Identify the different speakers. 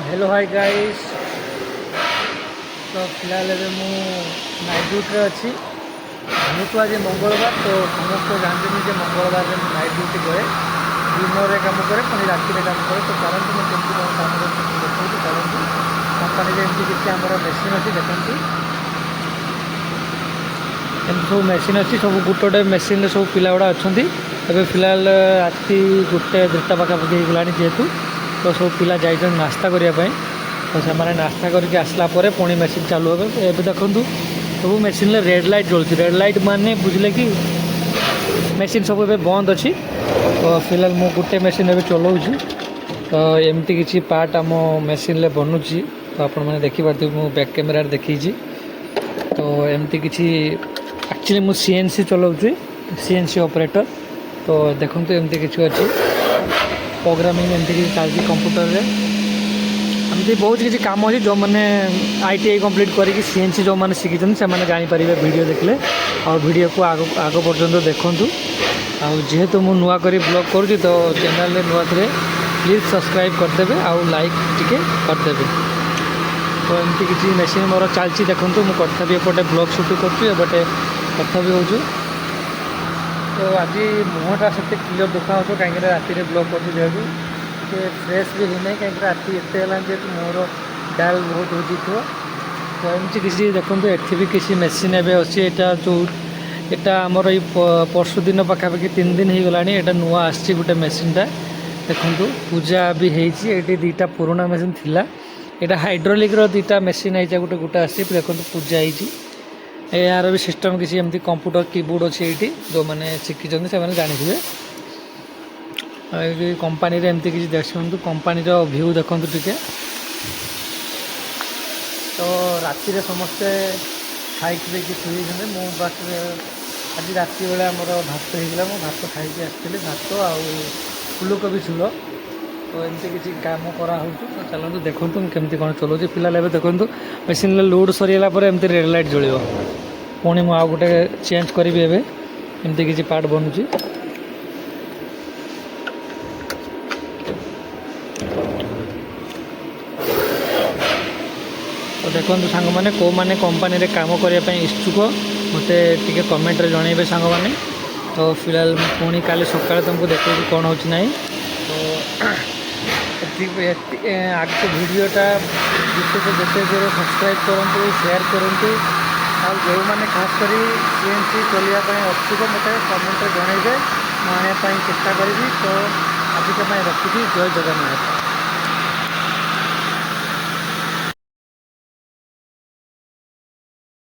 Speaker 1: Hello, high guys. ତ ଫିଲହାଲ ଏବେ ମୁଁ ନାଇଟ୍ ଡ୍ୟୁଟିରେ ଅଛି। ଯେହେତୁ ଆଜି ମଙ୍ଗଳବାର, ତ ସମସ୍ତେ ଜାଣିଛନ୍ତି ଯେ ମଙ୍ଗଳବାରରେ ମୁଁ ନାଇଟ୍ ଡ୍ୟୁଟି କରେ। ଦିନରେ କାମ କରେ, ପୁଣି ରାତିରେ କାମ କରେ। ତ ଚାଲନ୍ତୁ, ମୁଁ କେମିତି କ'ଣ କାମ କରୁଛି ମୁଁ ଦେଖାଉଛି। ଚାଲନ୍ତୁ, କମ୍ପାନୀରେ ଏମିତି କିଛି ଆମର ମେସିନ୍ ଅଛି। ଦେଖନ୍ତୁ, ଏମିତି ସବୁ ମେସିନ୍ ଅଛି। ସବୁ ଗୋଟେ ଗୋଟେ ମେସିନ୍ରେ ସବୁ ପିଲା ଗୁଡ଼ା ଅଛନ୍ତି। ଏବେ ଫିଲହାଲ ରାତି 1, 1:30 ପାଖାପାଖି ହେଇଗଲାଣି ଯେହେତୁ, ତ ସବୁ ପିଲା ଯାଇଛନ୍ତି ନାସ୍ତା କରିବା ପାଇଁ। ତ ସେମାନେ ନାସ୍ତା କରିକି ଆସିଲା ପରେ ପୁଣି ମେସିନ୍ ଚାଲୁ ହେବ। ଏବେ ଦେଖନ୍ତୁ, ସବୁ ମେସିନ୍ରେ ରେଡ଼୍ ଲାଇଟ୍ ଜଳୁଛି। ରେଡ଼୍ ଲାଇଟ୍ ମାନେ ବୁଝିଲେ କି ମେସିନ୍ ସବୁ ଏବେ ବନ୍ଦ ଅଛି। ତ ଫିଲହାଲ ମୁଁ ଗୋଟେ ମେସିନ୍ ଏବେ ଚଲାଉଛି। ତ ଏମିତି କିଛି ପାର୍ଟ ଆମ ମେସିନ୍ରେ ବନୁଛି। ତ ଆପଣମାନେ ଦେଖିପାରୁଥିବେ, ମୁଁ ବ୍ୟାକ୍ କ୍ୟାମେରାରେ ଦେଖେଇଛି। ତ ଏମିତି କିଛି, ଆକ୍ଚୁଆଲି ମୁଁ ସିଏନ୍ସି ଚଲାଉଛି, ସିଏନ୍ସି ଅପରେଟର। ତ ଦେଖନ୍ତୁ, ଏମିତି କିଛି ଅଛି, ପ୍ରୋଗ୍ରାମିଂ ଏମିତି କିଛି ଚାଲିଛି କମ୍ପ୍ୟୁଟରରେ। ଏମିତି ବହୁତ କିଛି କାମ ଅଛି। ଯେଉଁମାନେ ଆଇଟିଆଇ କମ୍ପ୍ଲିଟ୍ କରିକି ସିଏନ୍ସି ଯେଉଁମାନେ ଶିଖିଛନ୍ତି, ସେମାନେ ଜାଣିପାରିବେ ଭିଡ଼ିଓ ଦେଖିଲେ। ଆଉ ଭିଡ଼ିଓକୁ ଆଗ ପର୍ଯ୍ୟନ୍ତ ଦେଖନ୍ତୁ। ଆଉ ଯେହେତୁ ମୁଁ ନୂଆ କରି ବ୍ଲଗ୍ କରୁଛି, ତ ଚ୍ୟାନେଲରେ ନୂଆ ଥିଲେ ପ୍ଲିଜ୍ ସବସ୍କ୍ରାଇବ୍ କରିଦେବେ ଆଉ ଲାଇକ୍ ଟିକେ କରିଦେବେ। ତ ଏମିତି କିଛି ମେସିନ୍ ମୋର ଚାଲିଛି। ଦେଖନ୍ତୁ, ମୁଁ କଥା ବି ଏପଟେ ବ୍ଲଗ୍ ସୁଟ୍ କରୁଛି, ଏପଟେ କଥା ବି ହେଉଛୁ। ତ ଆଜି ମୁହଁଟା ସେତେ କ୍ଲିଅର୍ ଦେଖାହେଉଥିବ, କାହିଁକିନା ରାତିରେ ବ୍ଲଗ୍ କରୁଛି ଯେହେତୁ, ଟିକେ ଫ୍ରେଶ୍ ବି ହେଇନାହିଁ, କାହିଁକିନା ରାତି ଏତେ ହେଲାଣି ଯେହେତୁ ମୋର ଡାଲ୍ ବହୁତ ହୋଇଯାଇଥିବ। ତ ଏମିତି କିଛି ଦେଖନ୍ତୁ, ଏଠି ବି କିଛି ମେସିନ୍ ଏବେ ଅଛି। ଏଇଟା ଯେଉଁ ଏଇଟା ଆମର ଏଇ ପରଶୁ ଦିନ ପାଖାପାଖି 3 ଦିନ ହେଇଗଲାଣି, ଏଇଟା ନୂଆ ଆସିଛି ଗୋଟେ ମେସିନ୍ଟା। ଦେଖନ୍ତୁ, ପୂଜା ବି ହେଇଛି। ଏଇଠି ଦୁଇଟା ପୁରୁଣା ମେସିନ୍ ଥିଲା। ଏଇଟା ହାଇଡ୍ରୋଲିକ୍ର ଦୁଇଟା ମେସିନ୍ ହେଇଛି, ଗୋଟେ ଗୋଟେ ଆସିଛି। ଦେଖନ୍ତୁ, ପୂଜା ହେଇଛି। ଏହାର ବି ସିଷ୍ଟମ୍ କିଛି ଏମିତି କମ୍ପ୍ୟୁଟର କିବୋର୍ଡ଼ ଅଛି ଏଇଠି। ଯେଉଁମାନେ ଶିଖିଛନ୍ତି, ସେମାନେ ଜାଣିଥିବେ। ଆଉ ଏଇଠି କମ୍ପାନୀରେ ଏମିତି କିଛି ଦେଖନ୍ତୁ, କମ୍ପାନୀର ଭ୍ୟୁ ଦେଖନ୍ତୁ ଟିକେ। ତ ରାତିରେ ସମସ୍ତେ ଖାଇକି ପିଇକି ଶୋଇଛନ୍ତି। ମୁଁ ବାସ୍ ଆଜି ରାତି ବେଳେ ଆମର ଭାତ ହେଇଥିଲା, ମୁଁ ଭାତ ଖାଇକି ଆସିଥିଲି, ଭାତ ଆଉ ଫୁଲକୋବି ଝୋଳ। ତ ଏମିତି କିଛି କାମ କରାହେଉଛି। ତ ଚାଲନ୍ତୁ, ଦେଖନ୍ତୁ ମୁଁ କେମିତି କ'ଣ ଚଲାଉଛି। ଫିଲହାଲ ଏବେ ଦେଖନ୍ତୁ, ମେସିନ୍ରେ ଲୋଡ଼୍ ସରିଗଲା ପରେ ଏମିତି ରେଡ଼୍ ଲାଇଟ୍ ଜଳିବ। ପୁଣି ମୁଁ ଆଉ ଗୋଟେ ଚେଞ୍ଜ କରିବି। ଏବେ ଏମିତି କିଛି ପାର୍ଟ ବନୁଛି। ତ ଦେଖନ୍ତୁ ସାଙ୍ଗମାନେ, କେଉଁମାନେ କମ୍ପାନୀରେ କାମ କରିବା ପାଇଁ ଇଚ୍ଛୁକ, ମୋତେ ଟିକେ କମେଣ୍ଟରେ ଜଣାଇବେ ସାଙ୍ଗମାନେ। ତ ଫିଲହାଲ ମୁଁ ପୁଣି କାଲି ସକାଳେ ତୁମକୁ ଦେଖେଇବି କ'ଣ ହେଉଛି ନାହିଁ। ତ ଏତିକି। ଆଗକୁ ଭିଡ଼ିଓଟା ଯେତେ ଯେତେ ଜୋର ସବସ୍କ୍ରାଇବ୍ କରନ୍ତୁ, ସେୟାର କରନ୍ତୁ। ଆଉ ଯେଉଁମାନେ ଖାସ୍ କରି ସିଏନ୍ସି ଚଲେଇବା ପାଇଁ ଇଚ୍ଛୁକ, ମୋତେ କମେଣ୍ଟରେ ଜଣାଇବେ, ମୁଁ ଆଣିବା ପାଇଁ ଚେଷ୍ଟା କରିବି। ତ ଆଜିକା ପାଇଁ ରଖୁଛି। ଜୟ ଜଗନ୍ନାଥ।